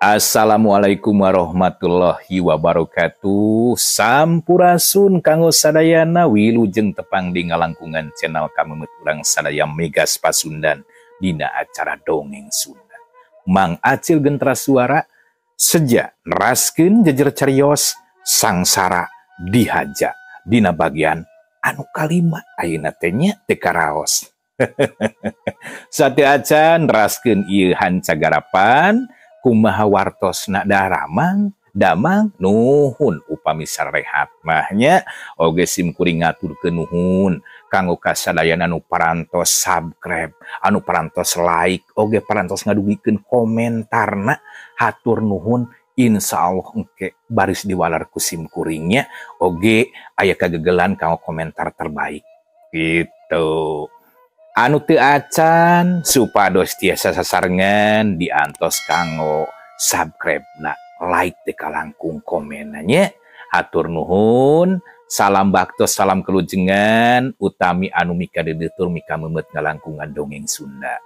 Assalamualaikum warahmatullahi wabarakatuh. Sampurasun kanggo sadayana, wilujeng tepang di ngalangkungan channel kamemet urang sadaya Megas Pasundan dina acara Dongeng Sunda. Mang Acil Gentra Suara seja neraskeun jejer carios Sangsara Dihaja dina bagian anu kalima ayeuna teh nya teu karaos. Sateu acan neraskeun ieu hanca garapan kumaha wartosna daramang damang nuhun upami sarehat mah nya oge sim kuring ngaturkeun nuhun kanggo kasadayana anu parantos subscribe, anu parantos like, oge parantos ngadugikeun komentarna, hatur nuhun. Insyaallah engke baris diwalar ku sim kuringnya oge aya kagegelan kanggo komentar terbaik gitu. Anu teu acan supados tiasa sasarengan diantos kanggo subscribe na like teu kalangkung komenna nya. Hatur nuhun, salam baktos, salam kelujengan utami anu mikadeudeuh mikamemet ngalangkungan Dongeng Sunda.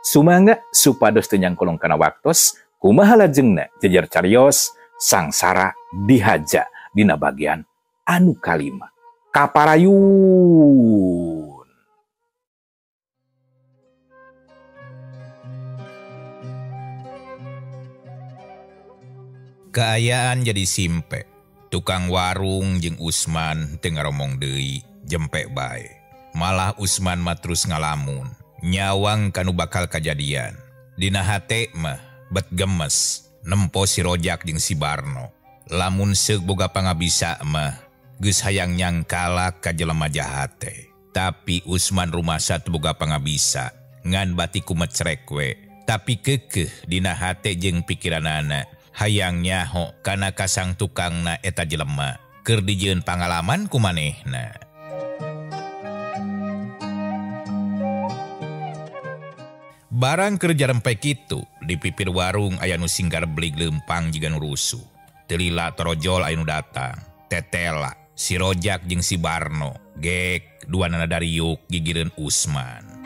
Sumangga supados teu nyangkolong kana waktos, kumaha lajengna jejer carios Sangsara Dihaja dina bagian anu kalima. Kaparayun. Kaayaan jadi simpe. Tukang warung jeung Usman teu ngaromong deui, jempek bae. Malah Usman mah terus ngalamun, nyawang kanu bakal kajadian. Dina hate mah bet gemes, nempo si Rojak jeung si Barno. Lamun seuk boga pangabisa mah geus hayang nyangkalak ka jelema jahat teh. Tapi Usman rumasa teu boga pangabisa, ngan bati kumecrek we. Tapi keukeuh dina hate jeung pikiranana hayang nyaho kana kasang tukangna eta jelema keur dijieun pangalaman ku manehna. Barang keur jarempe kitu di pipir warung aya nu singgar belig leumpang jiga nu rusuh. Teu lila torojol aya nu datang, tetela si Rojak jeung si Barno gek duanana dariuk gigireun Usman.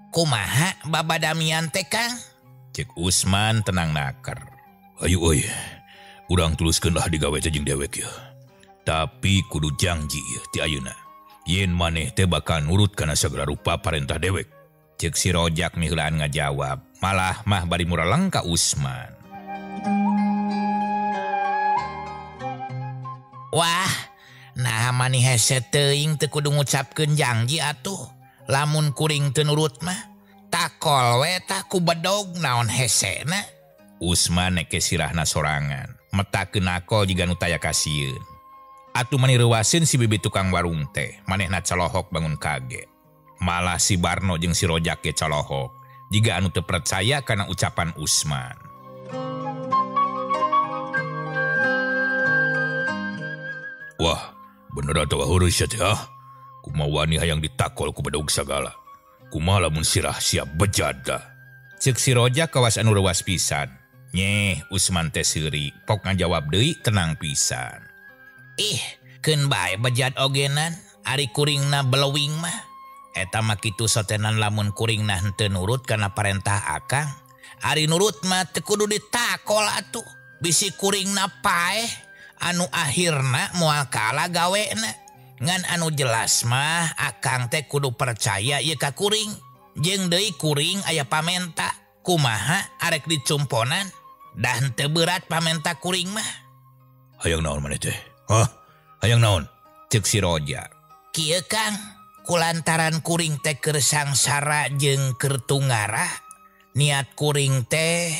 Kumaha babadamian teh Kang? Cek Usman tenang naker. Ayo euy, urang tuluskeun lah digawe teh jeung dewek yeuh. Tapi kudu janji yeuh ti ayeuna. Yen maneh teh bakal nurut kana sagala rupa parentah dewek. Cek si Rojak miheulaan ngajawab, malah mah bari muraleng ka Usman. Wah, nah mani hese teuing teu kudu ngucapkeun janji atuh. Lamun kuring teu nurut mah takol we tah ku bedog naon hesena. Usman neke sirahna sorangan, metakeun nakol jiga nu taya kasieun. Atuh mani reuwaseun si bibi tukang warung teh, manehna colohok bangun kaget. Malah si Barno jeung si Rojak ge colohok, jiga anu teu percaya kana ucapan Usman. Wah, bener atawa heureus sia teh ah. Kumaha wani hayang ditakol ku bedog sagala. Kumaha lamun sirah siap bejada. Ceuk si Rojak kawas anu reuwas pisan. Nyeh, Usman teh seuri, pok ngajawab deui tenang pisan. Ih, keun bae bejad ogenan, ari kuringna belewing mah. Eta mah kitu sotenan lamun kuringna henteu nurut kana parentah akang. Ari nurut mah teu kudu ditakol atuh. Bisi kuringna paeh, anu akhirna moal kalah gawena. Ngan anu jelas mah akang teh kudu percaya ieu ka kuring. Jeung deui kuring aya pamenta, kumaha arek dicumponan, dah henteu berat pamenta kuring mah. Hayang naon maneh teh? Hah? Hayang naon? Ceuk si Rojak. Kieu Kang, kulantaran kuring teh keur sangsara jeung keur tunggara, niat kuring teh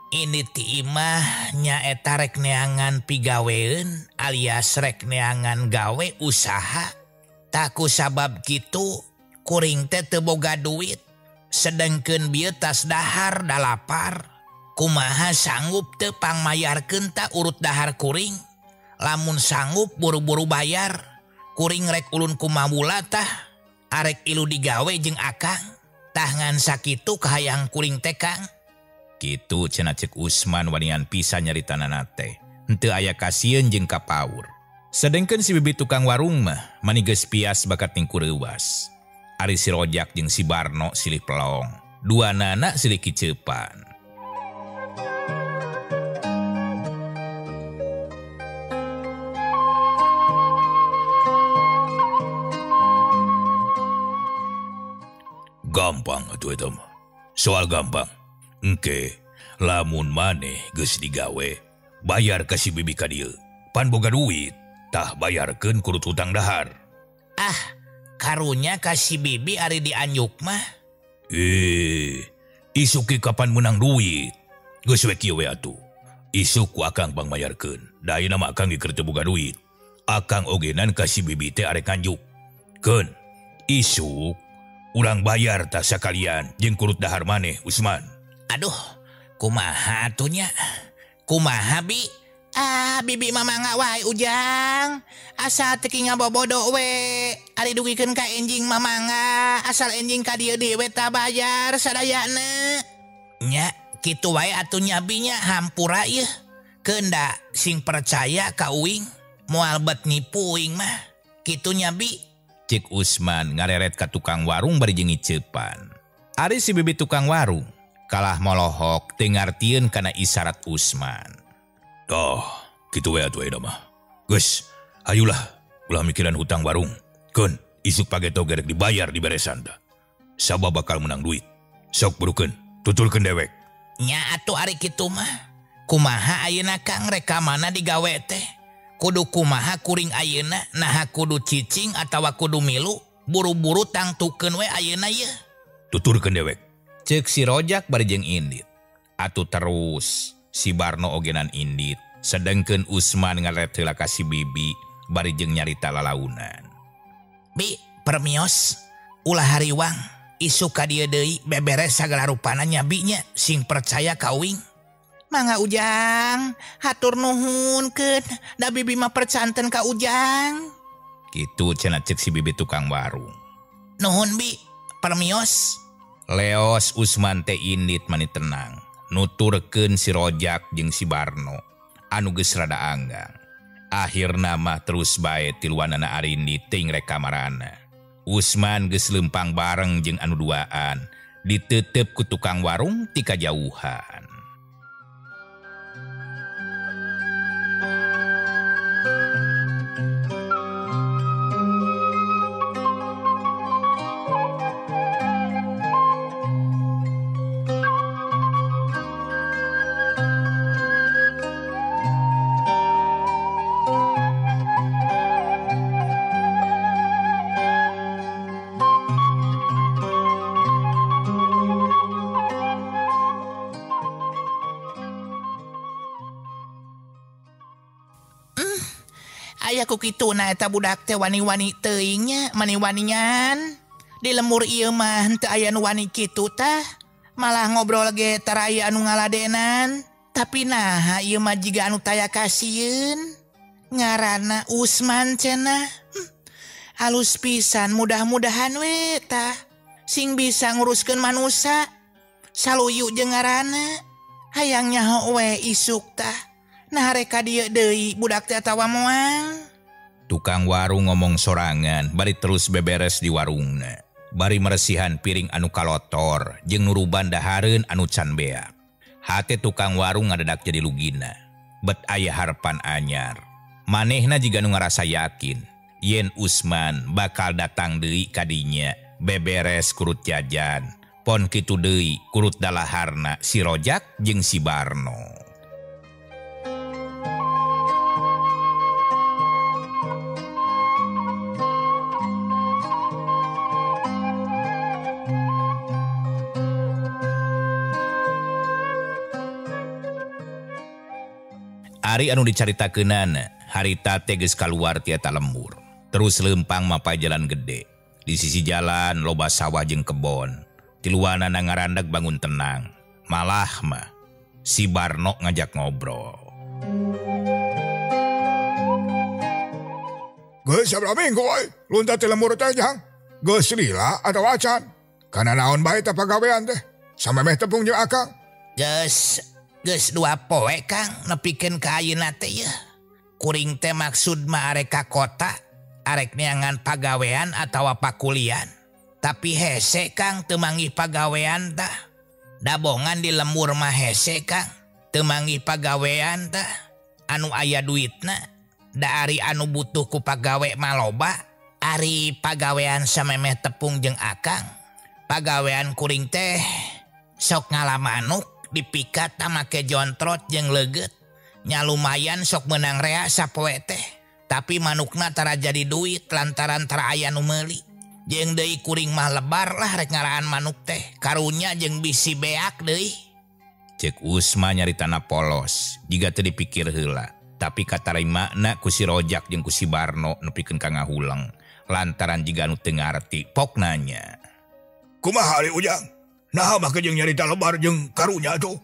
ini ti imah nyaeta rek neangan pigaweun alias rek neangan gawe usaha. Taku sabab kitu kuring teh teu boga duit, sedengkeun bieu tas dahar dalapar. Kumaha sanggup teu pangmayarkeun ta urut dahar kuring? Lamun sanggup buru-buru bayar, kuring rek ulun kumawula tah, arek ilu digawe jeung akang. Tah ngan sakitu kahayang kuring teh Kang. Kitu cenah ceuk Usman wanian pisan nyaritanana teh. Henteu aya kasieun jeung kapaur. Sedengkeun si bibi tukang warung mah mani geus pias bakat tingku reuwas. Ari si Rojak jeung si Barno silih pelong. Duanana silih kiceupan. Gampang atuh eta mah. Soal gampang. Engke lamun maneh geus digawe, bayar ka si bibi ka dieu. Pan boga duit, tah bayarkeun kurut hutang dahar. Ah, karunya ka si bibi ari dianjuk mah. Isuk ge kapan meunang duit? Geus we kieu we atuh. Isuk ku akang pangmayarkeun. Da ayeuna mah akang ge keur teu boga duit. Akang ogenan ka si bibi teh arek nganjuk. Keun, isuk urang bayar tah sakalian jeung kurut dahar maneh Usman. Aduh, kumaha atuh nya? Kumaha bi? Ah, bibi mah mangga wae Ujang. Asal teu ngabobodo we. Ari dugikeun ka enjing mah mangga, asal enjing ka dieu deui we tah bayar sadayana. Nya, kitu wae atuh nya bi nya, hampura ieu. Keun da sing percaya ka uing, moal bet nipu uing mah. Kitu nya bi. Cek Usman ngareret ka tukang warung bari jeung ngiceupan. Ari si bibi tukang warung kalah molohok teu ngartieun kana isyarat Usman. Toh, kitu we atuh ayeuna mah. Geus, hayulah ulah mikiran hutang warung. Keun, isuk pageto gerek dibayar di beresan tah. Sabab bakal menang duit. Sok burukeun, tuturkeun dewek. Nya atuh ari kitu mah. Kumaha ayeuna Kang rek ka mana digawe teh? Kudu kumaha kuring ayeuna, naha kudu cicing atawa kudu milu, buru-buru tangtukeun we ayeuna yeuh. Tuturkeun dewek. Ceuk si Rojak bari jeung indit. Atuh terus si Barno ogenan indit, sedengkeun Usman ngaret heula ka si bibi bari jeung nyarita lalaunan. Bi, permios, ulah hariwang, isuk ka dieu deui beberes sagala rupana nya bi nya, sing percaya ka uing. Mangga Ujang, hatur nuhun keun, da bibi mah percanten ka Ujang. Kitu cenah ceuk si bibi tukang warung. Nuhun bi, permios. Leos Usman teh indit mani tenang, nuturkeun si Rojak jeung si Barno anu geus rada anggang. Akhirna mah terus bae tiluanana arindi ting rek kamarana. Usman geus leumpang bareng jeung anu duaan, ditetep ku tukang warung ti kajauhan. Aya ku kitu na eta budak teh wani-wani teuing nya, mani-wanian. Di lemur ieu mah henteu aya nu wani kitu tah. Malah ngobrol ge tara aya anu ngaladenan. Tapi naha ieu mah jiga anu taya kasieun. Ngaranna Usman cenah. Halus pisan mudah-mudahan we tah. Sing bisa nguruskeun manusa. Saluyu jeung ngaranna. Hayang nyaho we isuk tah. Nah rek ka dieu deui budak teh atawa moal. Tukang warung ngomong sorangan bari terus beberes di warungna. Bari meresihan piring anu kalotor jeung nuruban dahareun anu can beak. Hate tukang warung ngadadak jadi lugina. Bet aya harpan anyar. Manehna jiga nu ngarasa yakin yen Usman bakal datang deui ka dinya beberes kurut jajan. Pon kitu deui kurut dalaharna si Rojak jeung si Barno. Ari anu dicaritakeunana harita teh geus kaluar ti eta lembur. Terus leumpang mapay jalan gede. Di sisi jalan loba sawah jeung kebon. Tiluanana ngarandag bangun tenang. Malah mah si Barno ngajak ngobrol. Geus sabaraha minggu euy, lunta ti lembur teh jang. Geus lila atawa acan. Kana naon bae teh pagawean teh. Samemeh tepung jeung akang. Geus 2 poe Kang nepikeun ka ayeuna teh yeuh. Kuring teh maksud mah arek ka kota, arek neangan pagawean atawa pakulian. Tapi hese Kang teu manggih pagawean tah. Dabongan di lembur mah hese Kang teu manggih pagawean tah. Anu aya duitna da ari anu butuh ku pagawe mah loba. Ari pagawean samemeh tepung jeung akang. Pagawean kuring teh sok ngala manuk dipikat make jontrot jeung leugeut. Nya lumayan sok meunang rea sapoe teh. Tapi manukna tara jadi duit lantaran tara aya nu meuli. Jeung deui kuring mah lebar lah rek ngaraan manuk teh. Karunya jeung bisi beak deui. Cek Usma nyaritana polos, jiga teu dipikir heula. Tapi katarimana ku si Rojak jeung ku si Barno nepikeun ka ngahuleng. Lantaran jiga nu teu ngarti pok nanya. Kumaha ari Ujang? Naha make jeung nyarita lebar jeung karunya tuh?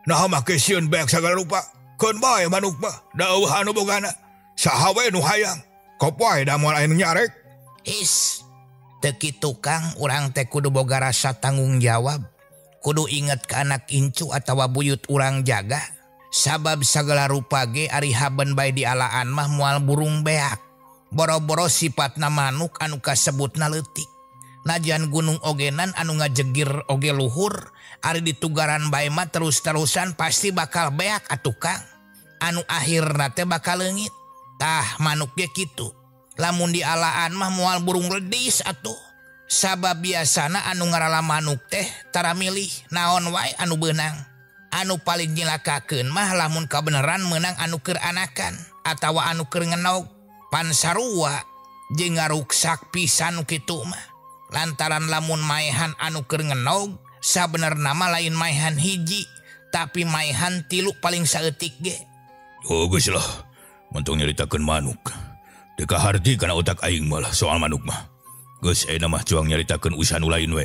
Naha make sieun beak sagala rupa? Keun bae manuk mah, da eueuh anu bogana. Saha we nu hayang? Kop wae da moal aya nu nyarek. Is, teu kitu Kang, urang teh kudu boga rasa tanggung jawab. Kudu inget ka anak incu atawa buyut urang jaga. Sabab sagala rupa ge ari haben bae dialaan mah moal burung beak. Boro-boro sifatna manuk anu kasebutna leutik. Najan gunung ogenan anu ngajegir oge luhur, ari ditugaran bae mah terus-terusan pasti bakal beak atuh Kang. Anu akhirna teh bakal leungit. Tah manuk ge kitu. Lamun dialaan mah moal burung ledis atuh. Sabab biasana anu ngarala manuk teh tara milih naon wae anu beunang. Anu paling nyilakakeun mah lamun kabeneran meunang anu keur anakan atawa anu keur ngenog. Pan sarua jeung ngaruksak pisan nu kitu mah. Lantaran lamun maehan anu keur ngenog sabenerna mah lain maehan hiji tapi maehan tilu paling saeutik ge. Oh geus lah, mentong nyaritakeun manuk. Teu kaharti kana otak aing malah soal manuk mah. Geus ayeuna mah cuang nyaritakeun usaha nu lain we.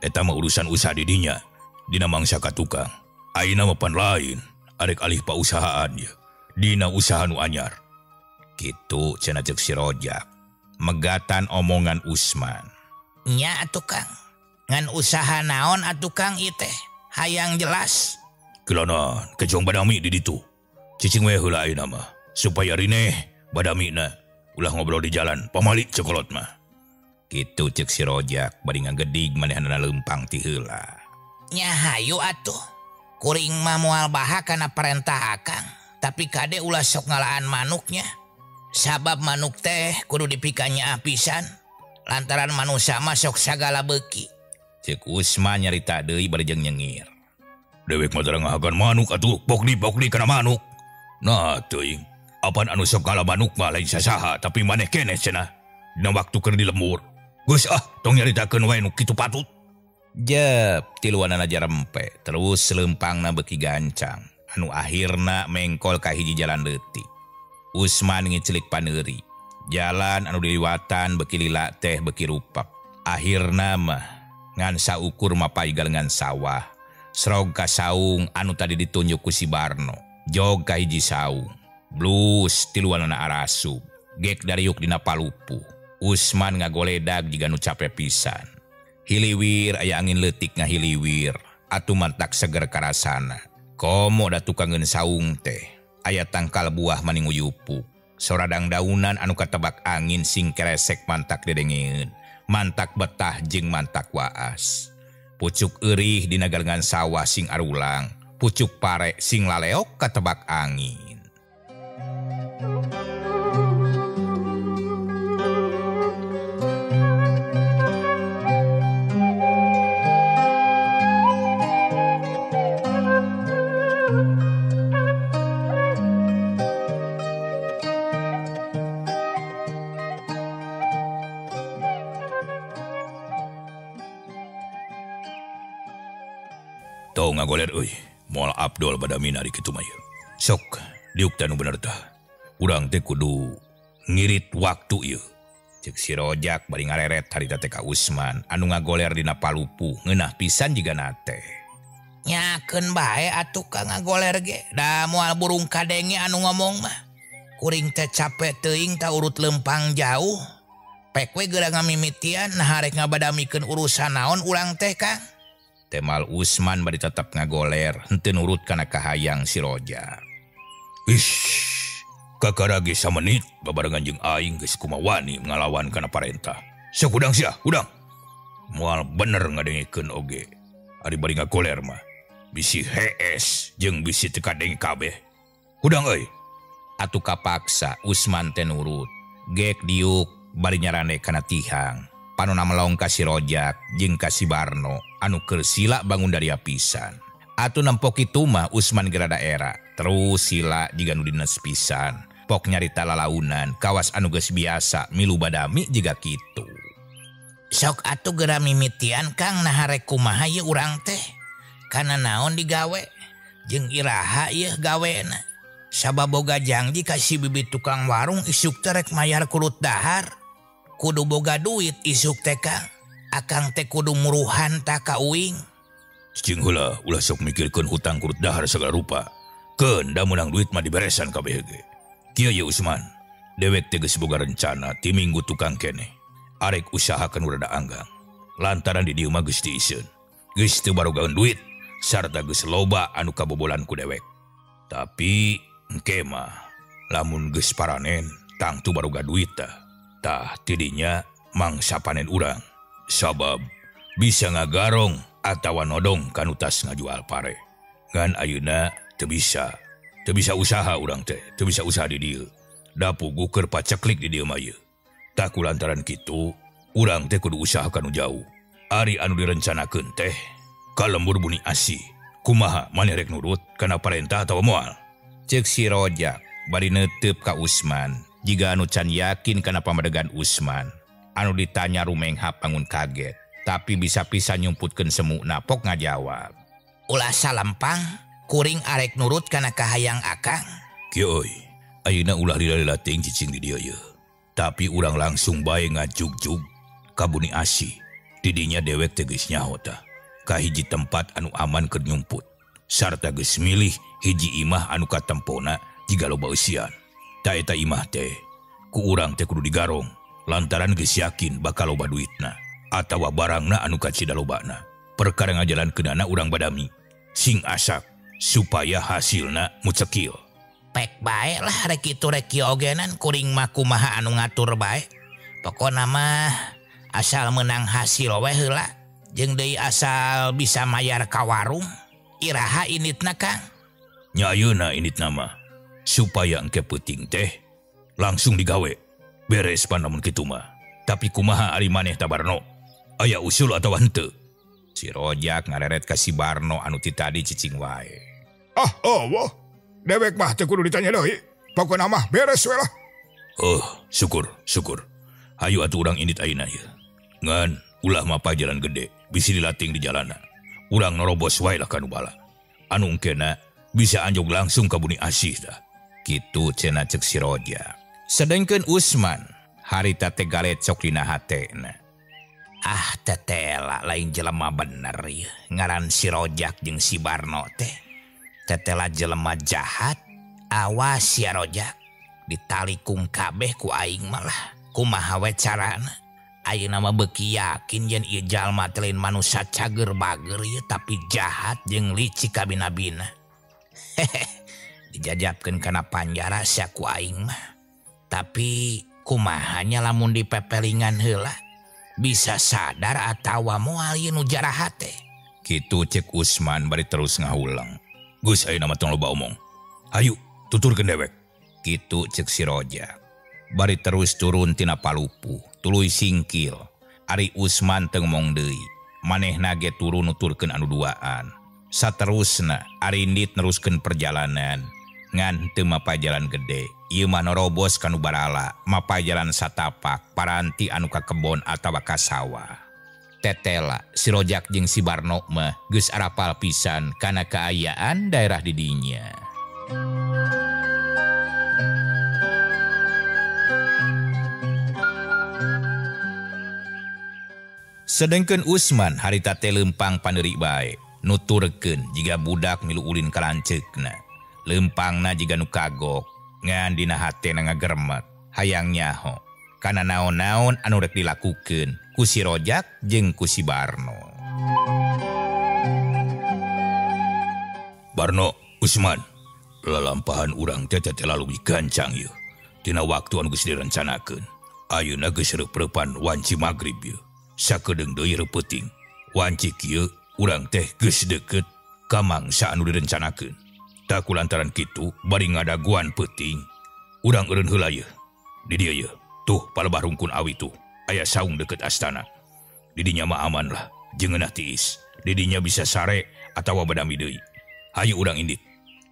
Eta mah urusan usaha di dinya, dina mangsa ka tukang. Ayeuna mah pan lain, arek alih pausahaan ye. Dina usaha nu anyar. Kitu cenah ceuk si Rojak. Megatan omongan Usman. Nya atuh Kang. Ngan usaha naon atuh Kang ieu teh? Hayang jelas. Kilonan, kejong badami di ditu. Cicing we heula ayeuna mah supaya rineh badamina ulah ngobrol di jalan pamali cekolot mah. Kitu ceuk si Rojak bari ngagedig manehanna leumpang ti heula. Nya hayu atuh. Kuring mah moal baha kana perintah akang, tapi kade ulah sok ngalaan manuknya. Sabab manuk teh kudu dipikannya pisan. Lantaran manusia mah sok sagala beuki. Ceuk Usman nyarita deui bari jeung nyengir. Dewek mah tara ngahagan manuk atuh, pokdi-pokdi kana manuk. Nah teuing, apan anu sok ngala manuk mah lain sasaha tapi maneh keneh cenah. Dina waktu keur di lembur. Geus ah, tong nyaritakeun wae nu kitu patut. Jep, tiluanana jarempe, terus leumpangna beuki gancang. Anu akhirna mengkol ka hiji jalan leutik. Usman ngicilik paneuri. Jalan anu diliwatan beuki lila teh beuki rupak. Akhirna mah ngan saukur mapai galengan sawah. Srog ka saung anu tadi ditunjuk ku si Barno. Jog ka hiji saung. Blus tiluanana arasub. Gek dariuk dina palupuh. Usman ngagoledag jiga nu cape pisan. Hiliwir aya angin leutik ngahiliwir. Atuh mantak seger karasana. Komo da tukangeun saung teh. Aya tangkal buah maning uyupuk. Soradang daunan anu katebak angin sing keresek mantak dedengeun. Mantak betah jeung mantak waas. Pucuk eurih dina galengan sawah sing arulang. Pucuk pare sing laleok katebak angin. Tong ngagoler euy, moal Abdul badamina di kitu mah ieu. Sok, diuk teh nu bener tah. Urang teh kudu ngirit waktu ieu. Ceuk si Rojak bari ngareret harita teh ka Usman anu ngagoler dina palupuh ngeunah pisan jigana teh. Nyakeun bae atuh ka ngagoler ge, da moal burung kadenge anu ngomong mah. Kuring teh capek teuing ta urut leumpang jauh. Pek we geura ngamimitian nah arek ngabadamikeun urusan naon urang teh Kang. Temal Usman bari tetep ngagoler henteu nurut kana kahayang si Rojak. Ish, kakara ge samenit babarengan jeung aing geus kumawani ngalawan kana parentah. Sok udang sia, udang. Moal bener ngadengekeun oge. Ari bari ngagoler mah bisi hees jeung bisi teu kadenge kabeh. Hudang euy. Atuh kapaksa Usman teh nurut. Gek diuk bari nyarande kana tihang. Panona melong ka si Rojak jeung ka si Barno anu keur sila bangun dari pisan. Atuh nempo kitu mah Usman gerada era. Terus sila jiga nu dines pisan. Pok nyarita lalaunan kawas anu geus biasa milu badami jiga kitu. Sok atuh geura mimitian Kang naha rek kumaha ieu urang teh. Kana naon digawe jeung iraha ieu gawena. Sabab boga janji ka si bibit tukang warung isuk teh rek mayar kurut dahar. Kudu boga duit isuk teh Kang. Akang teh kudu muruhan ta ka uing. Cicing heula ulah sok mikirkeun hutang kurut dahar sagala rupa. Keun da meunang duit mah diberesan kabeh ge. Kieu ye Usman, dewek teh geus boga rencana ti minggu tukang keneh. Arek usahakeun rada anggang. Lantaran di dieu mah geus diiseun. Geus teu barogaeun duit sarta geus loba anu kabobolan ku dewek. Tapi engke mah lamun geus paranen tangtu baroga duit tah. Tah tidinya mangsa panen urang. Sabab bisa ngagarong atawa nodong kanu tas ngajual pare. Ngan ayeuna teu bisa. Teu bisa usaha urang teh, teu bisa usaha di dieu. Da puguh keur paceklik di dieu mah ieu. Tah kulantaran kitu urang teh kudu usaha kanu jauh. Ari anu direncanakeun teh ka lembur Buni Asih. Kumaha maneh rek nurut kana parentah atawa moal? Ceuk si Rojak bari neuteup ka Usman. Jiga anu can yakin kana pamadegan Usman. Anu ditanya rumenghap bangun kaget, tapi bisa pisan nyumputkeun semukna pok ngajawab. Ulah salampang, kuring arek nurut kana kahayang akang. Kieu euy, ayeuna ulah lila-lila teuing cicing di dieu yeuh. Tapi urang langsung bae ngajugjug ka Buni Asih. Tidinya dewek teh geus nyaho tah. Ka hiji tempat anu aman keur nyumput. Sarta geus milih hiji imah anu katempona jiga loba eusian. Ta eta imah teh ku urang teh kudu digarong lantaran geus yakin bakal loba duitna atawa barangna anu kacida lobana. Perkara ngajalankeunana urang badami sing asak supaya hasilna mucekil. Pek bae lah rek kitu rek kieu ogenan kuring mah kumaha anu ngatur bae. Pokona mah asal menang hasil we heula jeung deui asal bisa mayar ka warung. Iraha initna Kang? Nya ayeuna initna mah supaya engke peuting teh langsung digawe. Beres pan lamun kitu mah. Tapi kumaha ari maneh ta Barno? Aya usul atawa henteu? Si Rojak ngareret ka si Barno anu ti tadi cicing wae. Ah, eueuh. Dewek mah teu kudu ditanya deui. Pokona mah beres we lah. Oh, syukur, syukur. Hayu atuh urang indit ayeuna ieu. Ngan ulah mapah jalan gede, bisi dilating di jalana. Urang norobos wae lah kanu bala. Anu engkena bisa anjog langsung ka Buni Asih tah. Kitu cenah ceuk si Rojak. Sedengkeun Usman harita teh galecok dina hatena. Ah tetela lain jelema bener ieu. Ngaran si Rojak jeung si Barno teh. Tetela jelema jahat. Awas ya Rojak. Ditalikung kabeh ku aing malah. Kumaha we carana? Ayeuna mah beuki yakin yen ieu jalma teh lain manusia cager bager ieu tapi jahat jeung licik kabina-bina. Hehe. Dijajabkeun kana panjara sia ku aing mah. Tapi kumaha nya lamun dipepelingan heula bisa sadar atawa moal ieu nu jarahat teh. Kitu cek Usman bari terus ngahulang. Geus ayeuna mah tong loba omong. Hayu tuturkeun dewek. Kitu cek si Rojak. Bari terus turun tina palupuh, tuluy singkil. Ari Usman teu ngomong deui. Manehna ge turun nuturkeun anu duaan. Saterusna ari indit neruskeun perjalanan. Ngan teu mapay jalan gede. Ieu mah norobos kanu barala, mapay jalan satapak, paranti anu ka kebon atawa ka sawah. Tetela si Rojak jeung si Barno mah geus arapal pisan kana kaayaan daerah di dinya. Sedengkeun Usman harita teh leumpang pandeuri bae, nuturkeun jiga budak milu ulin ka lanceukna. Leumpangna jiga nu kagok, ngan dina hatena ngagermet, hayang nyaho kana naon-naon anu rek dilakukeun ku si Rojak jeung ku si Barno. Barno, Usman, lalampahan urang teh teh leuwih gancang ieu. Tina waktu anu geus direncanakeun. Ayeuna geus reup-reupan wanci magrib ieu. Sakedeung deui reupeting. Wanci kieu urang teh geus deukeut ka mangsa anu direncanakeun. Tah kulantaran kitu bari ngadaguan peuting. Urang eureun heula yeuh. Di dieu yeuh. Tuh palebah rungkun awi tuh. Aya saung deukeut astana. Di dinya mah aman lah, jeung ngeunah tiis. Di dinya bisa sare atawa badami deui. Hayu urang indit.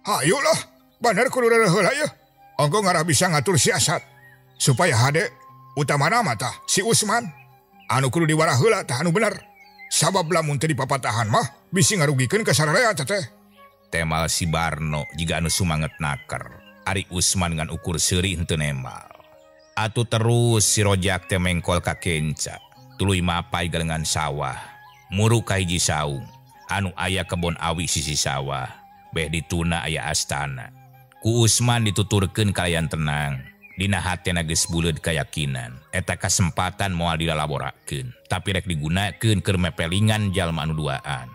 Hayu lah, bener kudu heula yeuh. Ongko ngarah bisa ngatur siasat supaya hade utamana mah tah si Usman anu kudu diwarah heula tah anu bener. Sabab lamun teu dipapatahan mah bisi ngarugikeun ka sararea teh. Temal si Barno jiga anu sumanget naker. Ari Usman ngan ukur seuri henteu nemal. Atuh terus si Rojak teh mengkol ka kenca. Tuluy mapai galengan sawah. Muru ka hiji saung anu aya kebon awi sisi sawah. Beh dituna aya astana. Ku Usman dituturkeun kalayan tenang. Dina hatena geus buleud kayakinan. Eta kasempatan moal dilalaborakeun, tapi rek digunakeun keur mepelingan jalma anu duaan.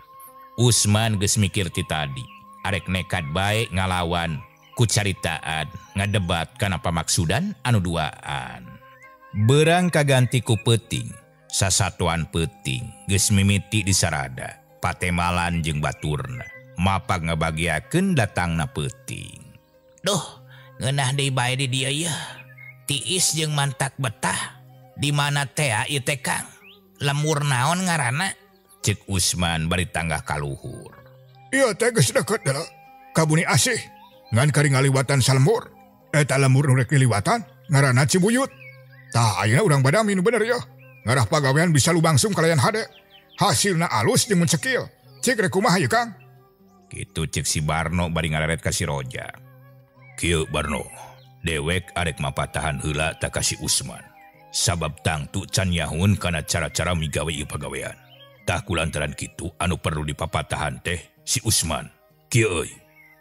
Usman geus mikir ti tadi, arek nekat bae ngalawan ku caritaan, ngadebat kana pamaksudan anu duaan. Berang kaganti ku peuting, sasatuan peuting geus mimiti disarada, patemalan jeung baturna, mapag ngabagiakeun datangna peuting. Duh, ngeunah deui bae di dieu yeuh. Tiis jeung mantak betah. Di mana teh ieu teh Kang? Lemur naon ngaranna? Cek Usman bari tanggah kaluhur. Ieu teh geus deukeut deuleu. Ka Buni Asih ngan kari ngaliwatan salembur. Eta lembur nu rek diliwatan ngaranna Cibuyut. Tah ayeuna urang badami nu bener yeuh. Ngarah pagawean bisa lubangsung kalayan hade. Hasilna alus jeung mencekil. Cik rek kumaha ieu Kang? Kitu cek si Barno bari ngareret ka si Rojak. Kieu Barno, dewek arek mapatahan heula ta ka si Usman. Sabab tangtu can nyahoeun kana cara-cara migawe ieu pagawean. Tah kulantaran kitu anu perlu dipapatahan teh si Usman. Kieu euy,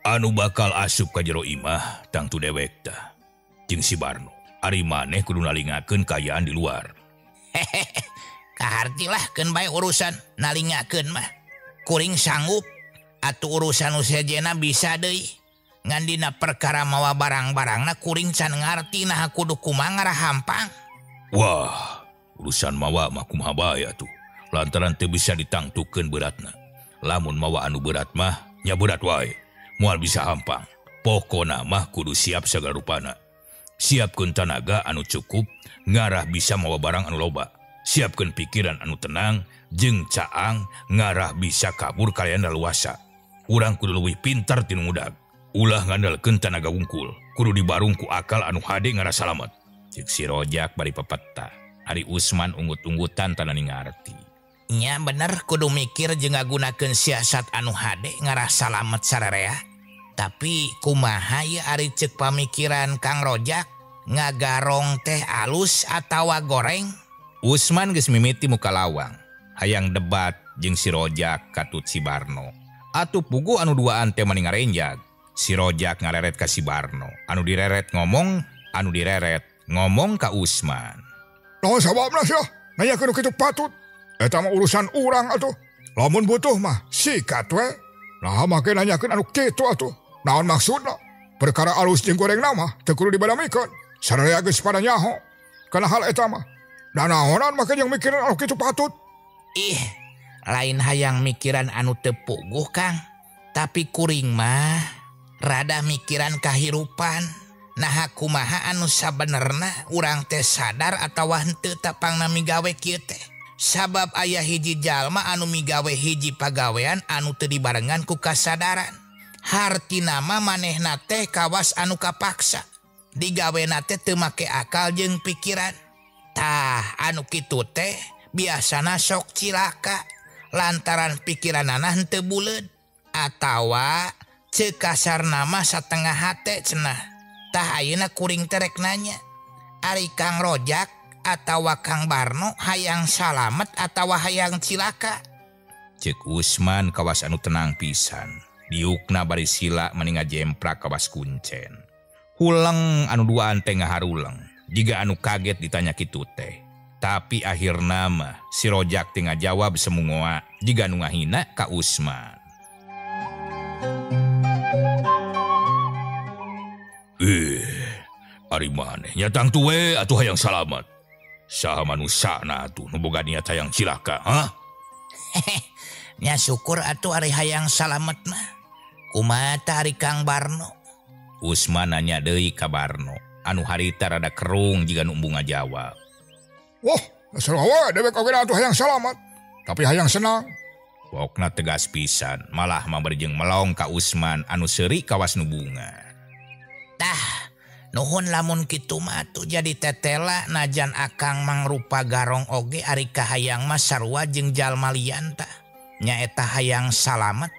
anu bakal asup ka jero imah tangtu dewek tah. Jeung si Barno, ari maneh kudu nalingakeun kaayaan di luar. Hehehe, kahartilah keun bae urusan nalingakeun mah. Kuring sanggup atuh urusan nu sejena bisa deui. Ngan dina perkara mawa barang-barangna kuring can ngarti naha kudu kumaha ngarah hampang. Wah, urusan mawa mah kumaha bae atuh. Lantaran teu bisa ditangtukeun beratna. Lamun mawa anu berat mah nya berat wae, moal bisa hampang. Pokona mah kudu siap sagala rupana. Siapkeun tanaga anu cukup ngarah bisa mawa barang anu loba. Siapkeun pikiran anu tenang jeung caang ngarah bisa kabur kalayan leluasa. Urang kudu leuwih pintar tinu ngudag. Ulah ngandalkeun tanaga wungkul, kudu dibarung ku akal anu hade ngarah salamet. Cek si Rojak bari pepeta. Ari Usman unggut-unggutan tanah ngarti. Nya bener kudu mikir jeung ngagunakeun siasat anu hade ngarah salamet sararea. Tapi kumaha ieu ari ceuk pamikiran Kang Rojak, ngagarong teh alus atawa goreng? Usman geus mimiti muka lawang, hayang debat jeung si Rojak katut si Barno. Atuh puguh anu duaan teh mani ngarenjag. Si Rojak ngareret ka si Barno. Anu direret ngomong, anu direret ngomong ka Usman. Naon sababna sia? Nanyakeun nu kitu patut. Eta mah urusan urang atuh. Lamun butuh mah sikat we. Nah make nanyakeun anu kitu atuh. Naon maksudna? Perkara alus jeung gorengna mah teu kudu dibadamikeun. Sararea geus pada nyaho kana hal eta mah. Da naonan make jeung mikiran anu kitu patut. Ih, lain hayang mikiran anu teu puguh Kang. Tapi kuring mah rada mikiran kahirupan. Naha kumaha anu sabenerna urang teh sadar atawa henteu tapangna migawe kieu teh. Sabab aya hiji jalma anu migawe hiji pagawean anu teu dibarengan ku kasadaran. Hartina mah manehna teh kawas anu kapaksa. Digawena teh teu make akal jeung pikiran. Tah anu kitu teh biasana sok cilaka lantaran pikiranana henteu buleud atawa ceuk kasarna mah satengah hate cenah. Tah ayeuna kuring teh rek nanya, ari Kang Rojak atawa Kang Barno hayang salamet atawa hayang cilaka? Cek Usman kawas anu tenang pisan. Diukna bari sila mani ngajemprak kawas kuncen. Huleng anu duaan teh ngaharuleng. Jiga anu kaget ditanya kitu teh. Tapi akhirna mah si Rojak teh ngajawab semungoa jiga anu ngahina ka Usman. Ari maneh nya tangtu we atuh hayang salamet. Saha manusana atuh nu boga niat hayang cilaka, hah? Nya syukur atuh ari hayang salamet mah. Kumaha tah ari Kang Barno? Usman nanya deui ka Barno anu harita rada kerung jiga nu embung ngajawab. Wah, sarua dewek oge atuh hayang salamet, tapi hayang senang. Pokna tegas pisan, malah mah bari jeung melong ka Usman anu seuri kawas nu bunga. Tah, nuhun lamun kitu mah atuh jadi tetela najan akang mangrupa garong oge ari kahayang mah sarua jeung jalma lian tah. Nyaeta hayang salamet,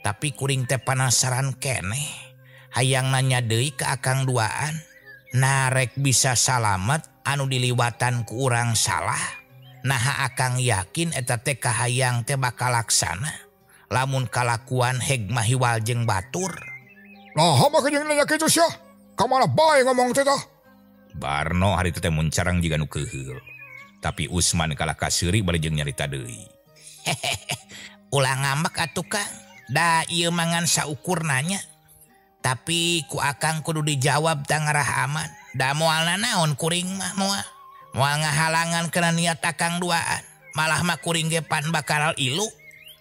tapi kuring teh panasaran keneh. Hayang nanya deui ka akang duaan. Narek bisa salamet anu diliwatan ku urang salah. Naha akang yakin eta teh kahayang teh bakal laksana. Lamun kalakuan heg mah hiwal jeung batur. Nah, make jeung nanya kitu sia. Kamana bae ngomong teh tah? Barno hari teh muncarang jiga nu keuheul. Tapi Usman kalah kaseuri bari jeung nyarita deui. Ulah ngambek atuh Kang. Da ieu mangan saukur nanya. Tapi ku akang kudu dijawab tangarah aman. Da moal nanaon kuring mah moal. Moal ngahalangan kana niat akang duaan. Malah mah kuring ge pan bakal ilu.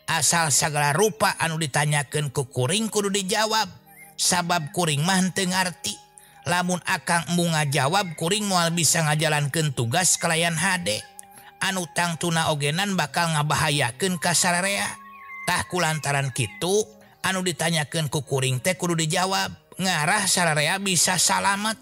Asal sagala rupa anu ditanyakeun ku kuring kudu dijawab. Sabab kuring mah henteu ngarti. Lamun akang embung ngajawab kuring moal bisa ngajalankeun tugas kalayan hade. Anu tangtuna ogenan bakal ngabahayakeun ka sararea. Tah kulantaran kitu anu ditanyakeun ku kuring teh kudu dijawab. Ngarah sararea bisa salamet.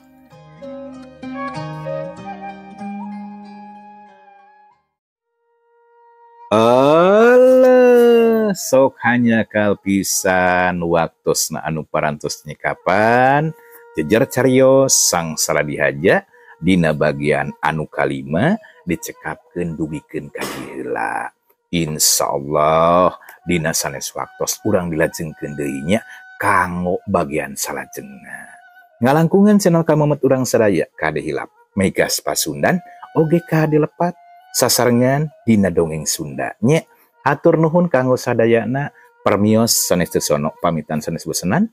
Alah, sok hanya kalpisan waktosna anu parantos nyekapan jejer carios sang saladihaja dina bagian anu kalima dicekapkeun dugikeun ka diheula. Insyaallah dina sanes waktos urang dilajengkeun deui nya kanggo bagian salajengna. Ngalangkungan channel Kamemet urang sadaya kade hilap Megas Pasundan oge kade lepat sasarengan dina dongeng Sunda nya. Hatur nuhun kanggo sadayana, permios sanes teu sono pamitan sanes bosenan.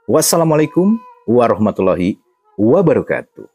Wassalamualaikum warahmatullahi wabarakatuh.